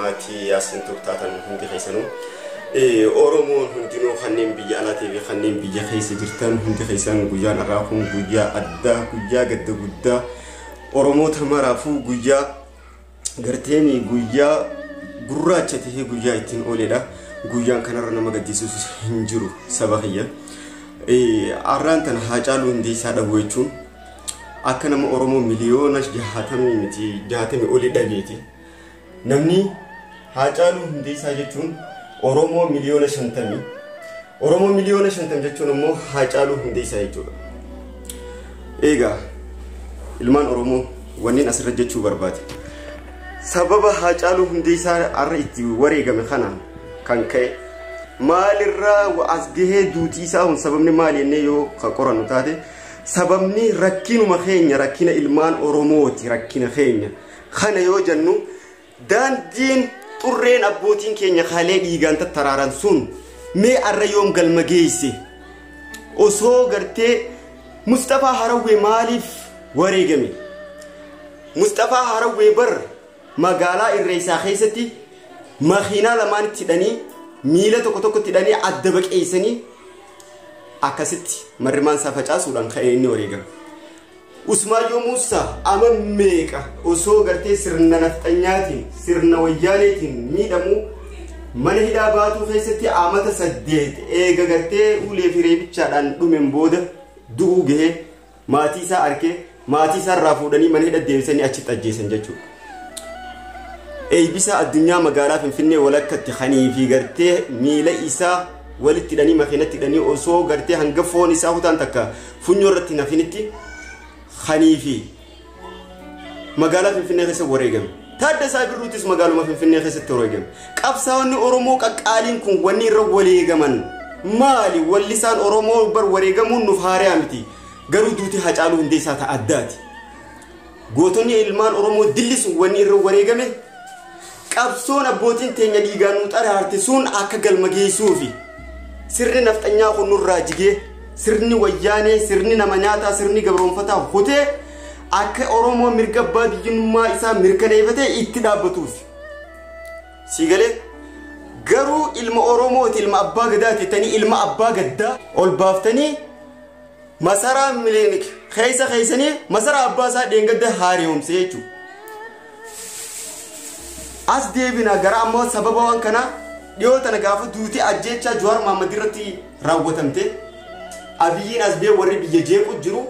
Maatii Yaasin Tuub taatan hundi keessanuu Oromoon hundinuu kanneen biyya alaatii fi kanneen biyya keessa jirtan hundi keessan guyyaan har'aa kun guyyaa addaa guyyaa gadda guddaa Oromoota maraafuu guyyaa garteeni guyyaa gurraacha tahee guyyaa ittiin ooledha. Guyyaan kanarra nama gaddisiisus hin jiru saba kiyya. Arraan tana Haacaaluu Hundeessaa dhabuu jechuun akka nama Oromoo miliyoona jahaatamii miti jahaatamii olii dhabeeti. Namni Haacaaluu Hundeessaa jechuun Oromoo miliyoona 50. Oromoo miliyoona 50 jechuun immoo Haacaaluu Hundeessaa jechuudha. Egaa ilmaan Oromoo wanneen asirra jechuu barbaade. Sababa Haacaaluu Hundeessaa har'a itti wareegame kanaan kan ka'e maalirraa as gahee duutii isaa hun sababni maali jennee yoo ka qorannu taate sababni rakkinuma keenya rakkina ilmaan Oromooti rakkina keenya kana yoo jennu daandiin xurreen abbootiin keenya kaalee dhiigaan tattaraaran sun mee arra yoom galma geesse osoo gartee Mustafaa Harawwee maaliif wareegame? Mustafaa Harawwee bar magaalaa Irreessaa keessatti makiinaa lamaanitti hidhanii miila tokko tokkotti hidhanii adda baqeessanii akkasitti marrimaan isaa facaasuudhaan ka'ee inni wareegame. Usmaayyoo Muusaa ama meeqa osoo gartee sirna nafxanyaatiin sirna wayyaaneetiin miidhamuu mana hidhaa baatuu keessatti amata 8 eega gartee ulee fi reebichaadhaan dhumeen booda du'uu gahee maatii isaa arkee maatii isaa irraa fuudhanii mana hidha deebisanii achitti ajjeesan jechuudha. Eebisaa addunyaa magaalaa Finfinnee walakkatti hanii fi gartee miila isaa walitti hidhanii makiinatti hidhanii osoo gartee hanga foon isaa kutaan takka funyoo irratti hin hafinitti hanii fi magaalaa Finfinnee keessa wareegame. Taaddasaa Birruutis magaaluma Finfinnee keessatti wareegame. Qabsaa'onni Oromoo qaqqaaliin kun wanni irra wareegaman maali? Wallisaan Oromoo bar wareegamuun nuuf haariyaa miti. Garuu duuti Haacaaluu Hundeessaa ta'a addaati. Gootonni ilmaan Oromoo dilli sun wanni irra wareegame qabsoon abbootiin teenya dhiigaan nu xaraarte sun akka galma geessuufi. Sirni nafxanyaa kun nurraa jigee sirni wayyaanee sirni nama nyaataa sirni gabroonfataa hotee akka Oromoo mirga abbaa biyyummaa isaa mirkaneeffatee itti dhaabbatuuf. Siigalee garuu ilma Oromooti ilma abbaa gadaati jettanii ilma abbaa gaddaa ol baaftanii masaraa Minilik keessa keessanii masaraa abbaa isaa dheengadda haaromse jechuudha. As deebina gara ammoo sababa waan kanaa dhiyoo tana gaafa duuti ajjeechaa Jawaar Mohaammed irratti raawwatamte Abiyyiin as bee warri biyya jeequ jiru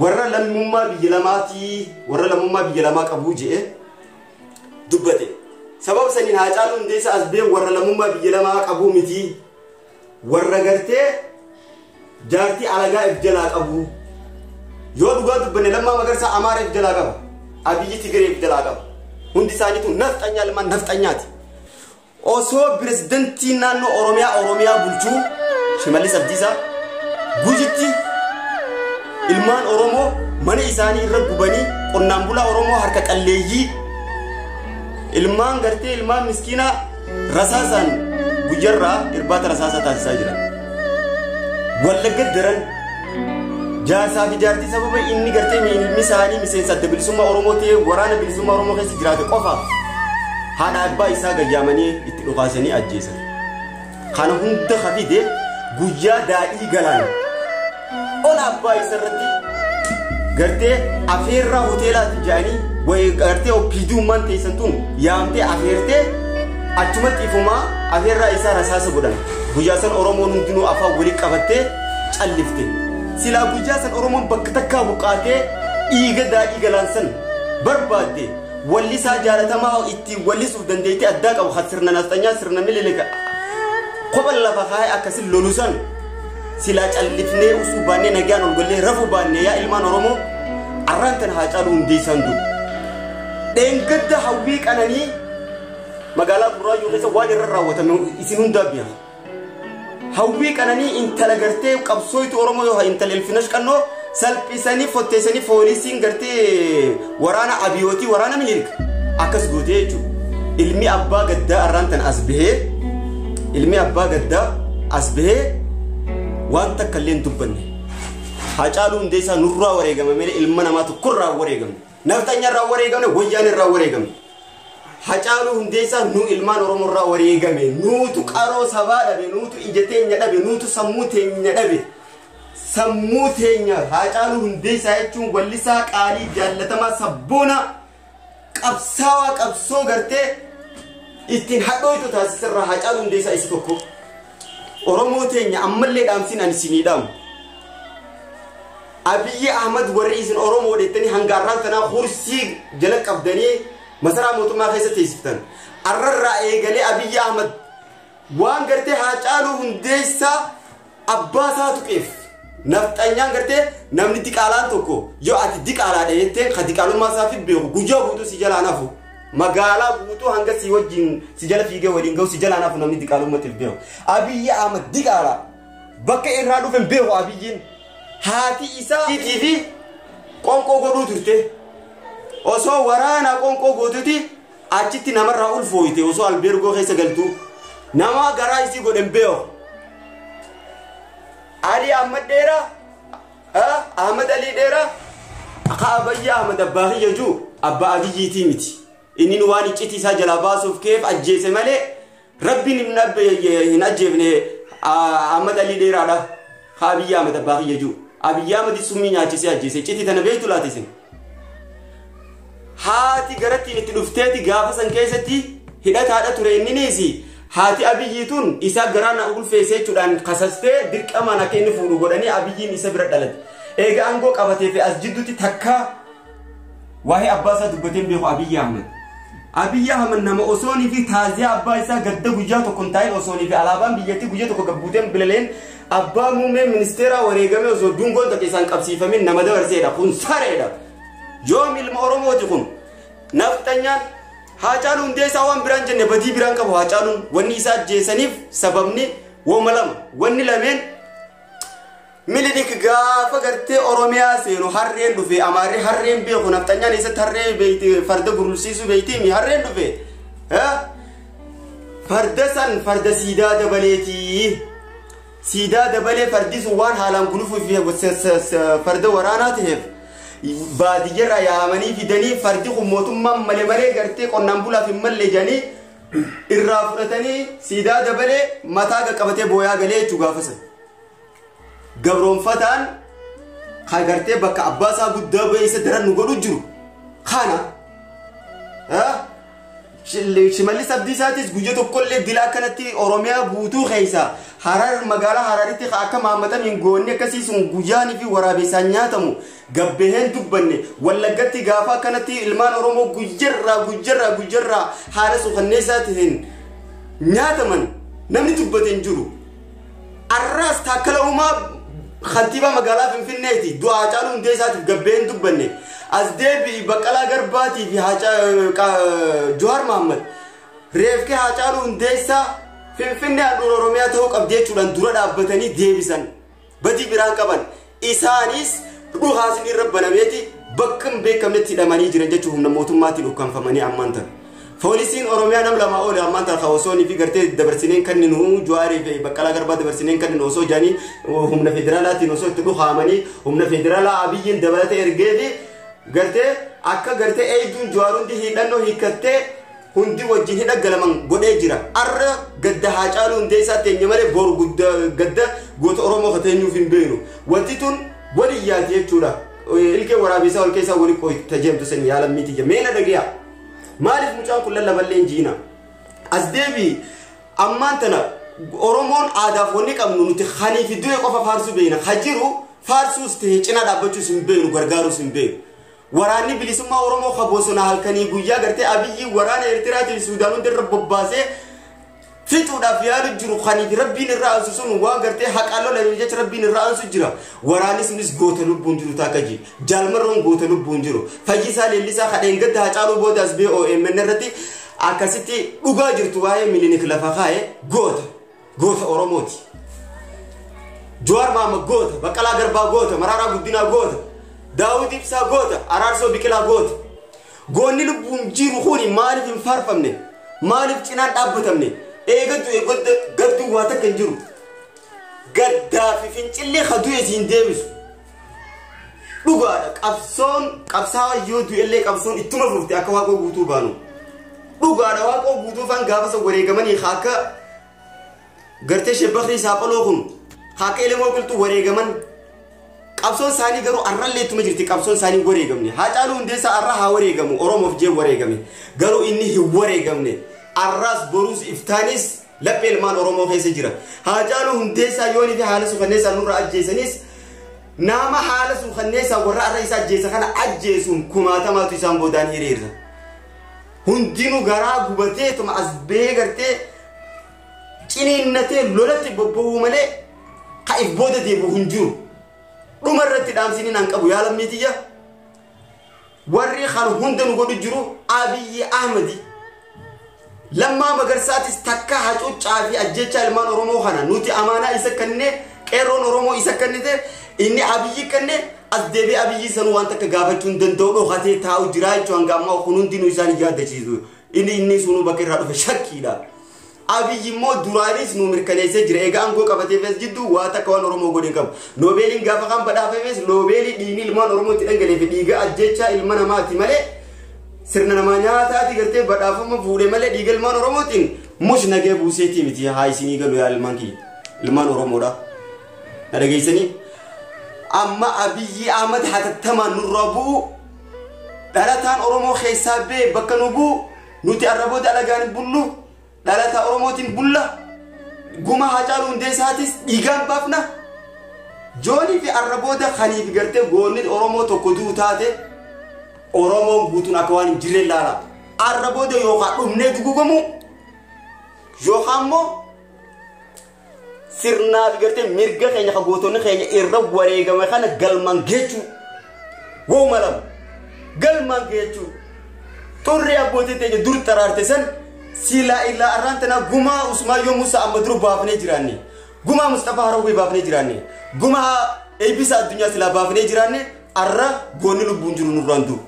warra lammummaa biyya lamaatii warra lammummaa biyya lamaa qabuu je'e dubbate. Sababa saniin Haacaaluu Hundeessaa as bee warra lammummaa biyya lamaa qabuu miti warra gartee jaartii alagaa if jalaa qabu. Yoo dhugaa dubbanne Lammaa Magarsaa Amaara if jalaa qaba. Abiyyi Tigiree if jalaa qaba. Hundi isaaniitu nafxanyaa ilmaan nafxanyaati. Osoo pirezidantii naannoo Oromiyaa Oromiyaa bulchuu Shimallis Abdiisaa Gujitti ilmaan Oromoo mana isaanii irra gubanii qonnaan bulaa Oromoo harka qalleeyyii ilmaan gartee ilmaan miskiinaa rasaasaan guyyarraa irbaata rasaasaa taasisaa jiran. Wallagga daran jaarsaa fi jaartii sababa inni gartee ilmi isaanii miseensa adda bilisummaa Oromoo ta'ee waraana bilisummaa Oromoo keessa jiraate qofaaf haadha abbaa isaa gayyaamanii itti dhukaasanii ajjeesan. Kana hunda hafide guyyaa daadhii galaan ona abbaa isa irratti gartee afeerraa hoteelaatti jedhanii wayi gartee oppiiduummaan teessan tun yaamtee afeertee achumatti ifumaa afeerraa isaa rasaasa godhan. Guyyaa san Oromoon hundinuu afaan walii qabattee callifte. Silaa guyyaa san Oromoon bakka takkaa buqqaatee dhiiga daadhii galaan san barbaadde wallisaa jaalatamaa ittiin wallisuuf dandeettii addaa qabu kan sirna nafxanyaa sirna Minilik kopha lafa kaa'ee akkasiin lolu san silaa callifnee usuu baannee nagaan ol gallee rafuu baannee yaa ilmaan Oromoo arraan tana Haacaaluu Hundeessaan du'u. Dheengadda hawwii qananii magaalaa Burraayyuu keessa waan irra raawwatame isin hundaa beeka. Hawwii qananii intala gartee qabsooytu Oromoo yoo intala Ilfinash Qannoo salphisanii fotteessanii foolisiin gartee waraana Abiyootii waraana Minilik akkas gootee jechuudha. Ilmi abbaa gaddaa arraan tana as bahee ilmi abbaa gaddaa as bahee waan takka illee hin dubbanne. Haacaaluu Hundeessaa nurraa wareegame malee ilma namaa tokkorraa wareegamne. Nafxanyaarraa wareegamne wayyaanirraa wareegamne. Hacaaluu Hundeessaa nu ilmaan Oromoo irraa wareegame, nuutu qaroo sabaa dhabe, nuutu ija teenya dhabe, nuutu sammuu teenya dhabe. Sammuu teenya Hacaaluu Hundeessaa jechuun wallisaa qaalii jaallatamaa sabboona qabsaawaa qabsoo gartee ittiin hadhooytu taasisarraa Hacaaluu Hundeessaa isa tokko. Oromoo teenya ammallee dhaamsiin ani isinii dhaamu. Abiyyi Ahmad warri isin Oromoo dheettanii hanga har'aan tanaa hursii jala qabdanii masaraa mootummaa keessa teessiftan. Arrarraa eegalee Abiyyi Ahmad waan gartee Haacaaluu Hundeessaa abbaa isaa tuqeef nafxanyaan gartee namni diqaalaan tokko yoo ati diqaalaadha jetteen ka diqaalummaa isaa fi beeku guyyaa guutuu si jalaan hafu. Magaalaa guutuu hanga si wajjin si jala fiigee waliin gahu si jalaan hafu namni diqaalummatiif beeku. Abiyyi Ahmad diqaalaa bakka irraa dhufe hin beeku Abiyyiin. Haati isaa fi qonqoo godhuu turte. Osoo waraana qonqoo gootuti achitti namarraa ulfooyte osoo albeergoo keessa galtu nama garaa isii godhen beeku. Ali Ahmad Dheeraa, Ahmad Ali Dheeraa, ka Abiyyi Ahmad abbaa kiyya jiru abbaa Abiyyiitii miti. Inni waan iccitii isaa jalaa baasuuf keef ajjeese malee Rabbiin hin ajjeefne Ahmad Ali Dheeraadha. Ka Abiyyi Ahmad abbaa kiyya jiru. Abiyyi Ahmad summii nyaachisee ajjeese. Iccitii tana beektu laata isin? Haati garattiin itti dhufteeti gaafa san keessatti hidhataadha ture inninis haati Abiyyi tun isa garaa na ulfeesse jechuudhaan kasastee dirqamaan akka inni fuudhu godhanii Abiyyiin isa bira dhalate. Eega aangoo qabatee fi as jidduutti takka waa'ee abbaa isaa dubbateen beeku Abiyyi Ahmad. Abiyyi Ahmad nama osoonii fi taaziyaa abbaa isaa gadda guyyaa tokko hin taa'in osoonii fi alaabaan biyyattii guyyaa tokko gabbuuteen bilaleen abbaa muummee ministeeraa wareegame osoo dungoon takka isaan qabsiifamin nama dabarseedha. Kun sareedha. Yoom ilma Oromooti kun? Nafxanyaan Haacaaluu Hundeessaa waan biraan jenne badii biraan qabu Haacaaluun wanni isaa ajjeesaniif sababni wooma lama. Wanni lameen Minilik gaafa gartee Oromiyaa seenu harreen dhufe Amaarri harreen beeku nafxanyaan eessatti harree beekti farda gurgursiisuu beekti harreen dhufe. Farda san farda siidaa dabaleetii. Siidaa dabalee fardi sun waan haalaan gulufuu fi farda waraanaa ta'eef baadiyyarraa yaamanii fidanii fardi kun mootummaan malee malee gartee qonnaan bulaaf hin malle jedhanii irraa fudhatanii siidaa dabalee mataa qaqqabatee booyaa galee jechuu gaafa san. Gabroonfataan kan gartee bakka abbaa isaa guddaa bu'ee isa daran nu godhu jiru kana. Shimallis Abdiisaatis guyyaa tokkollee dila akkanatti Oromiyaa guutuu keessa Harar magaalaa Hararitti akka maamatan hin goonne akkasii sun guyyaanii fi waraabessaan nyaatamu gabbeheen dubbanne Wallaggatti gaafa akkanatti ilmaan Oromoo guyyarraa guyyarraa guyyarraa haala suukanneessaa ta'een nyaataman namni dubbate hin jiru. Arraas Taakkala Uumaa kantiibaa magaalaa Finfinneeti du'a Haacaaluu Hundeessaatiif gabbeheen dubbanne. As deebi'i Baqqalaa Garbaatii fi Jawaar Mohammad reefkee Haacaaluu Hundeessaa Finfinnee handhuura Oromiyaa ta'uu qabdi jechuudhaan dura dhaabbatanii deebisan. Badii biraan qaban. Isaanis dhukaasni irra banameeti bakka hin beekamnetti hidhamanii jiran jechuun humna mootummaatiin ukkaanfamanii ammaan tana. Poolisiin Oromiyaa nam lama oole ammaan tana osoonii fi gartee dabarsineen kan nu Jawaarii fi Baqqalaa Garbaa dabarsineen kan nu osoo jedhanii humna federaalaatiin osoo itti dhukaamanii humna federaalaa Abiyyiin dabalata ergee fi gartee akka gartee eeyduun Jawaar hundi hidhannoo hiikkattee hundi wajjin hidha galaman godhee jira. Arra gadda Haacaaluu Hundeessaa teenya malee boru gadda goota Oromoo ka teenyuuf hin beeknu. Wanti tun waliyyaati jechuudha. Ilkee waraabeessaa ol keessaa walii qoyta jeemtu san yaalammiiti jira. Meena dhagayaa. Maaliif mucaan kun lallaballee hin jiina? As deebii ammaan tana Oromoon aadaaf wanni qabnu nuti hanii fi du'e qofa faarsuu beekna. Ha jiru faarsuus ta'e cinaa dhaabbachuus hin beeknu gargaaruus hin beeknu. Waraanni bilisummaa Oromoo ka bosona halkanii guyyaa gartee Abiyyi waraana Eertiraatii fi Suudaan hunda irra bobbaasee fixuudhaaf yaalu jiru kaniif Rabbiin irraa aansu sun waan gartee haqaan lolan jecha Rabbiin irraa aansu jira. Waraanni sunis goota lubbuun jiru taakka jira. Jaalmarroon goota lubbuun jiru. Fayyisaa Leellisaa kadheen gadda Haacaaluu booda as ba'ee OMN irratti akkasitti dhugaa jirtu waa'ee Minilik lafa kaa'e goota. Goota Oromooti. Jawaar Mohammad goota, Baqqalaa Garbaa goota, Maraaraa Guddinaa goota, Daawud Ibsaa goota, Araarsoo Biqilaa goota. Goonni lubbuun jiru kuni maaliif hin faarfamne? Maaliif cinaan dhaabbatamne? Eega du'e gadduu waa takka hin jiru. Gaddaa fi fincillee ka du'e siin deebisu. Dhugaadha qabsoon qabsaa'aa yoo du'ellee qabsoon ittuma fufte akka waaqoo guutuu baanu. Dhugaadha Waaqoo Guutuufaan gaafa san wareegamanii akka gartee Shebbakrii Saaphaloo kun akka Elemoo Qilxuu wareegaman. Qabsoon isaanii garuu arrallee ittuma jirti, qabsoon isaanii wareegamne. Haacaaluu Hundeessaa arra haa wareegamu, Oromoof jee wareegame. Garuu inni hin wareegamne. Arraas boruus iftaanis laphee ilmaan Oromoo keessa jira. Haacaaluu Hundeessaa yoonii fi haala suukanneessaa nurra ajjeesanis nama haala suukanneessaa warra arra isa ajjeesa kana ajjeesuun kumaatamaatu isaan boodaan hiriirra. Hundinuu garaa gubatee tuma as bee gartee ciniinnatee lolatti bobba'uu malee ka if booda deebi'u hin jiru. Dhuma irratti dhaamsiniin an qabu yaa lammii tiyya. Warri kan hunda nu godhu jiru Abiyyi Ahmadi. Lammaa Magarsaatis takka hacuuccaa fi ajjechaa ilmaan Oromoo kana nuti amaanaa isa kennee, qeerroon Oromoo isa kennite, inni Abiyyi kenne, as deebi'ee Abiyyi sanuu waan takka gaafachuu hin danda'u, dhokatee taa'u jira jechuun hanga ammaa kun hundinuu isaan yaadachiisu. Inni sunuu bakka irraa dhufe shakkiidha. Abiyyi immoo duraanis nu mirkaneessee jira. Egaa aangoo qabateefis jidduu waa takka waan Oromoo godhe hin qabu. Noobeeliin gaafa kan badhaafames noobeelii dhiigni ilmaan Oromoo itti dhangala'ee fi dhiiga ajjechaa ilma namaati malee sirna namaa nyaataati gartee badhaafama fuudhee malee dhiiga ilmaan Oromootiin mush nagee buuseetii miti. Haa isinii galu yaa ilmaan kiyya. Ilmaan Oromoodha. Na dhageessanii? Amma Abiyyi Ahmad hatattamaan nurraa bu'u, dhalataan Oromoo keessaa bee bakka nu bu'u, nuti arraboota alagaan hin bullu, dhalataa Oromootiin bulla, guma Haacaaluu Hundeessaatis dhiigaan baafna. Joonii fi arraboota kaniif gartee goonni Oromoo tokko du'u taate Oromoon guutuun akka waan hin jirre ilaala. Arraboota yookaan dhumnee dugugamu yookaan immoo sirnaa fi gartee mirga keenya kan gootonni keenya irra wareegame kana galmaan geechuu. Wooma lama galmaan geechuu. Xurree abbootii teenya dur xaraarte san silaa illaa arraan tanaa gumaa Usmaayyoo Musaa amma dura baafnee jiraanne. Gumaa Mustafaa Harawwee baafnee jiraanne. Gumaa Eebbisa Addunyaa silaa baafnee jiraanne, arra goonni lubbuun jiru nurraan du'u.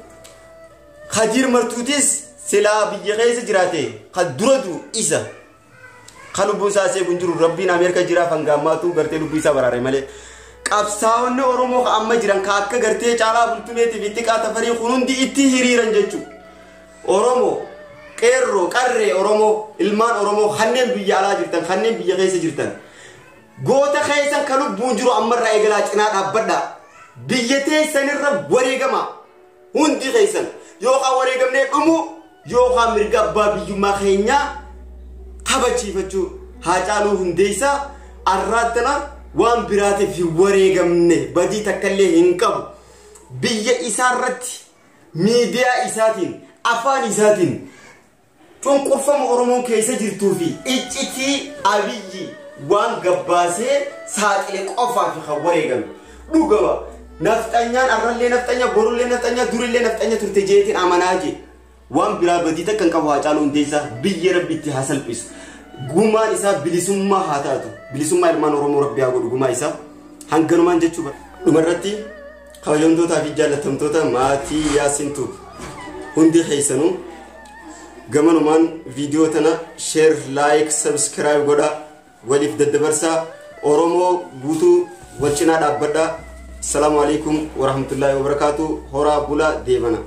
Khadiir Martuutis silaa biyya keessa jiraate kan dura du'u isa. Kan lubbuun isaa seeguun jiru Rabbiin Ameerika jiraaf hanga ammaatu gartee lubbuu isaa baraare malee. Qabsaa'onni Oromoo kan amma jiran kan akka gartee Caalaa Bultumeetii fi Xiqqaa Tafarii kun hundi itti hiriiran jechuudha. Oromoo, qeerroo, qarree Oromoo, ilmaan Oromoo kanneen biyya alaa jirtan, kanneen biyya keessa jirtan. Goota keessan kan lubbuun jiru ammarraa eegalaa cinaa dhaabbadhaa. Biyya teessanirra wareegama. Hundi keessan yookaan wareegamnee dhumuu yookaan mirga abbaa biyyummaa keenyaa kabachiifachuu. Haacaaluu Hundeessaa arraattana waan biraatiif hin wareegamne, badii takkallee hin qabu. Biyya isaarratti miidiyaa isaatiin afaan isaatiin cunqurfama Oromoon keessa jirtuu fi iccitii Abiyyi waan gabbaasee saaxile qofaaf kan wareegame. Dhugama nafxanyaan arrallee nafxanya, borullee nafxanya, durillee nafxanya turte jeetiin amanaa jee. Waan biraa badii takka hin qabu Haacaaluu Hundeessaa, biyya Rabbi itti haa salphisu. Gumaan isaa bilisummaa haa taatu. Bilisummaa ilmaan Oromoo Rabbi haa godhu gumaa isaa. Hanganumaan jechuu dhumarratti kabajamtootaa fi jaallatamtoota maatii Yaasin Tube hundi keessanuu gamanumaan viidiyoo tana share, like, subscribe godhaa, waliif daddabarsaa, Oromoo guutuu wal cinaa dhaabbadhaa. Assalaamu alaikum warahmatullaahi wabarakaatu. Horaa bulaa deebana.